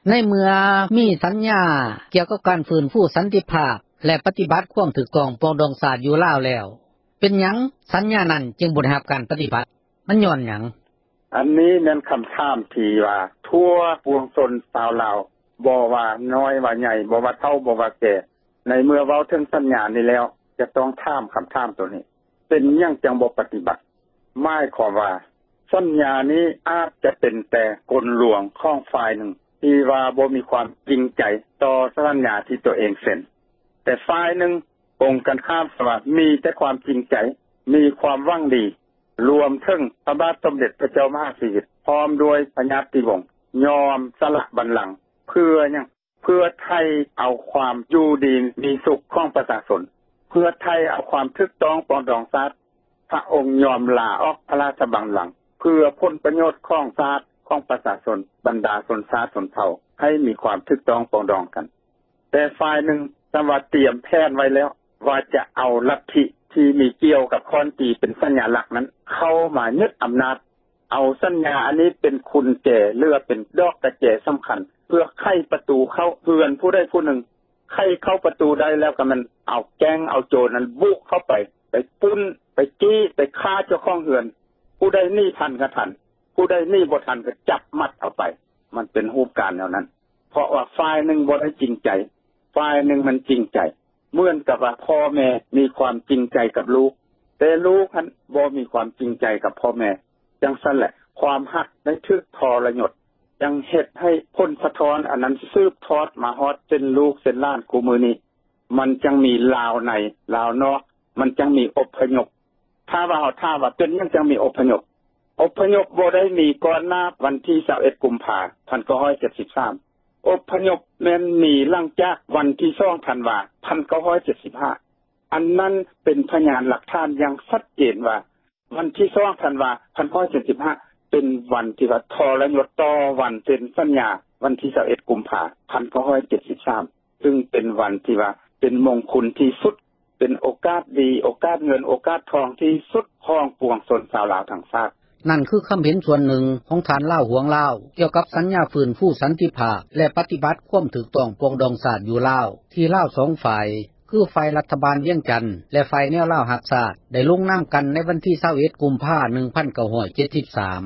ໃນເມື່ອມີສັນຍາ ກ່ຽວກັບການຟື້ນຟູສັນຕິພາບ ແລະປະຕິບັດຄວາມຖືກຕ້ອງປອງດອງຊາດຢູ່ລາວແລ້ວ ເປັນຫຍັງສັນຍານັ້ນຈຶ່ງບໍ່ໄດ້ຮັບການປະຕິບັດ ມັນຍ້ອນຫຍັງ? ອັນນີ້ແມ່ນຄຳຖາມທີ່ວ່າ ທົ່ວປວງຊົນຊາວລາວ ບໍ່ວ່ານ້ອຍວ່າໃຫຍ່ ບໍ່ວ່າເຖົ້າບໍ່ວ່າແກ່ ໃນເມື່ອເວົ້າເຖິງສັນຍານີ້ແລ້ວ ຈະຕ້ອງຖາມຄຳຖາມໂຕນີ້ ເປັນຫຍັງຈັ່ງບໍ່ປະຕິບັດ? ໝາຍຄວາມວ່າ ສັນຍານີ້ອາດຈະເປັນແຕ່ກົນລວງຂອງຝ່າຍໜຶ່ງ ທີ່ວ່າບໍ່ມີຄວາມຈິງໃຈຕໍ່ສັນຍາທີ່ໂຕເອງເຊັນ ແຕ່ຝ່າຍໜຶ່ງກົງກັນຂ້າມ ແຕ່ວ່າມີແຕ່ຄວາມຈິງໃຈ ມີຄວາມຫວັງດີ ລວມເຖິງພະບາດສົມເດັດພະເຈົ້າມະຫາຊີວິດ ພ້ອມດ້ວຍພະຍາດຕິວົງ ຍອມສະຫຼະບັນລັງ ເພື່ອຫຍັງ? ເພື່ອໄຖ່ເອົາຄວາມຢູ່ດີມີສຸກຂອງປະຊາຊົນ ເພື່ອໄຖ່ເອົາຄວາມຖືກຕ້ອງປອງດອງຊາດ ພະອົງຍອມລາອອກພະລາຊະບັນລັງ ເພື່ອຜົນປະໂຫຍດຂອງຊາດ ຂອງປະຊາຊົນ ບັນດາຊົນຊາດຊົນເຜົ່າ ໃຫ້ມີຄວາມຖືກຕ້ອງປອງດອງກັນ. ແຕ່ຝ່າຍໜຶ່ງ ສຳວ່າຕຽມແຜນໄວ້ແລ້ວ ວ່າຈະເອົາລັດທິທີ່ມີກ່ຽວກັບຂ້ອນຕີເປັນສັນຍາຫຼັກນັ້ນ ເຂົ້າມາຍຶດອຳນາດ ເອົາສັນຍາອັນນີ້ເປັນກຸນແຈ ຫຼືວ່າເປັນດອກກະແຈສຳຄັນ ເພື່ອໄຂປະຕູເຂົ້າເຮືອນຜູ້ໃດຜູ້ໜຶ່ງ ໄຂເຂົ້າປະຕູໄດ້ແລ້ວ ກໍແມ່ນເອົາແກ້ງເອົາໂຈນນັ້ນບຸເຂົ້າໄປ ໄປປຸ້ນ ໄປຈີ້ ໄປຂ້າເຈົ້າຂອງເຮືອນ ຜູ້ໃດໜີທັນກໍທັນ ຜູ້ໃດໜີບໍ່ທັນກໍຈັບມັດເອົາໄປ ມັນເປັນຮູບການແນວນັ້ນ ເພາະວ່າຝ່າຍໜຶ່ງບໍ່ໄດ້ຈິງໃຈ ຝ່າຍໜຶ່ງມັນຈິງໃຈ ເໝືອນກັບວ່າພໍ່ແມ່ມີຄວາມຈິງໃຈກັບລູກ ແຕ່ລູກຫັ້ນບໍ່ມີຄວາມຈິງໃຈກັບພໍ່ແມ່ ຈັ່ງຊັ້ນແຫຼະ ຄວາມຮັກໄດ້ຖືກທໍລະຍົດ ຈັ່ງເຮັດໃຫ້ຜົນສະທ້ອນອັນນັ້ນສືບທອດມາຮອດເຊັ່ນລູກເຊັ່ນຫຼານຄູ່ມື້ນີ້ ມັນຈັ່ງມີລາວໃນລາວນອກ ມັນຈັ່ງມີອົບພະຍົບ. ຖ້າວ່າເຮົາຖາມວ່າເປັນຫຍັງຈັ່ງມີອົບພະຍົບ? ອົບພະຍົບບໍ່ໄດ້ມີກ່ອນໜ້າວັນທີຊາວເອັດ ກຸມພາ ພັນເກົ້າຮ້ອຍເຈັດສິບສາມ ອົບພະຍົບແມ່ນມີຫຼັງຈາກວັນທີສອງ ທັນວາ ພັນເກົ້າຮ້ອຍເຈັດສິບຫ້າ ອັນນັ້ນເປັນພະຍານຫຼັກຖານຢ່າງຊັດເຈນວ່າ ວັນທີສອງ ທັນວາ ພັນເກົ້າຮ້ອຍເຈັດສິບຫ້າ ເປັນວັນທີ່ວ່າທໍລະຍົດຕໍ່ວັນເຊັນສັນຍາ ວັນທີຊາວເອັດ ກຸມພາ ພັນເກົ້າຮ້ອຍເຈັດສິບສາມ ຊຶ່ງເປັນວັນທີ່ວ່າເປັນມົງຄຸນທີ່ສຸດ ເປັນໂອກາດດີ ໂອກາດເງິນ ໂອກາດທອງທີ່ສຸດຂອງປວງຊົນຊາວລາວທັງຊາດ. ນັ້ນຄືຄຳເຫັນສ່ວນໜຶ່ງຂອງທ່ານ ລາວ ຫວງລາວ ກ່ຽວກັບສັນຍາຟື້ນຟູສັນຕິພາບ ແລະປະຕິບັດຄວາມຖືກຕ້ອງປອງດອງຊາດຢູ່ລາວ ທີ່ລາວສອງຝ່າຍ ຄືຝ່າຍລັດຖະບານວຽງຈັນ ແລະຝ່າຍແນວລາວຮັກຊາດ ໄດ້ລົງນາມກັນໃນວັນທີຊາວເອັດ ກຸມພາ ໜຶ່ງພັນເກົ້າຮ້ອຍເຈັດສິບສາມ.